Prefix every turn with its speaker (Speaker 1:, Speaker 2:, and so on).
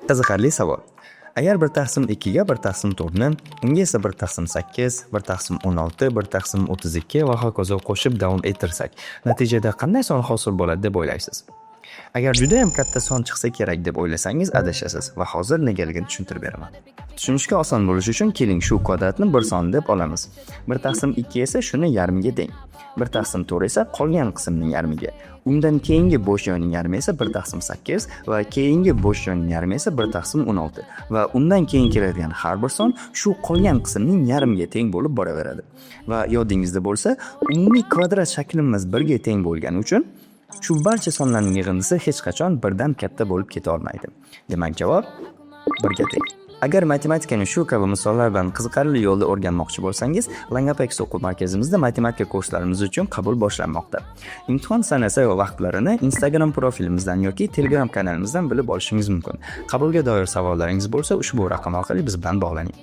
Speaker 1: Qiziqarli savol. Agar 1 taqsim 2 ga 1 taqsim 4 ni, unga esa 1 taqsim 8, 1 taqsim 16, 1 taqsim 32 va hokazo qo'shib davom ettirsak, natijada qanday son hosil bo'ladi deb o'ylaysiz? Agar juda ham katta son chiqsa kerak deb o'ylasangiz, adashasiz va hozir negaligini tushuntirib beraman. Tushunishga oson bo'lishi uchun keling, shu kvadratni bir son deb olamiz. 1 taqsim 2 esa shuni yarmiga teng. 1 taqsim 4 esa qolgan qismning yarmiga. Undan keyingi bo'sh joyning yarmi esa 1 taqsim 8 va keyingi bo'sh joyning yarmi esa 1 taqsim 16 va undan keyin keladigan har bir son shu qolgan qismning yarmiga teng bo'lib boraveradi. Va yodingizda bo'lsa, umumiy kvadrat shaklimiz 1 ga teng bo'lgani uchun shu barcha sonlarning yig'indisi hech qachon birdan katta bo'lib keta olmaydi. Demak, javob 1 ga teng. Agar matematikani shu kabi misollar bilan qiziqarli yo'lda o'rganmoqchi bo'lsangiz, Langapex o'quv markazimizda matematika kurslarimiz uchun qabul boshlanmoqda. Imtihon sanasi va vaqtlarini Instagram profilimizdan yoki Telegram kanalimizdan bilib olishingiz mumkin. Qabulga doir savollaringiz bo'lsa, ushbu raqam orqali biz bilan bog'laning.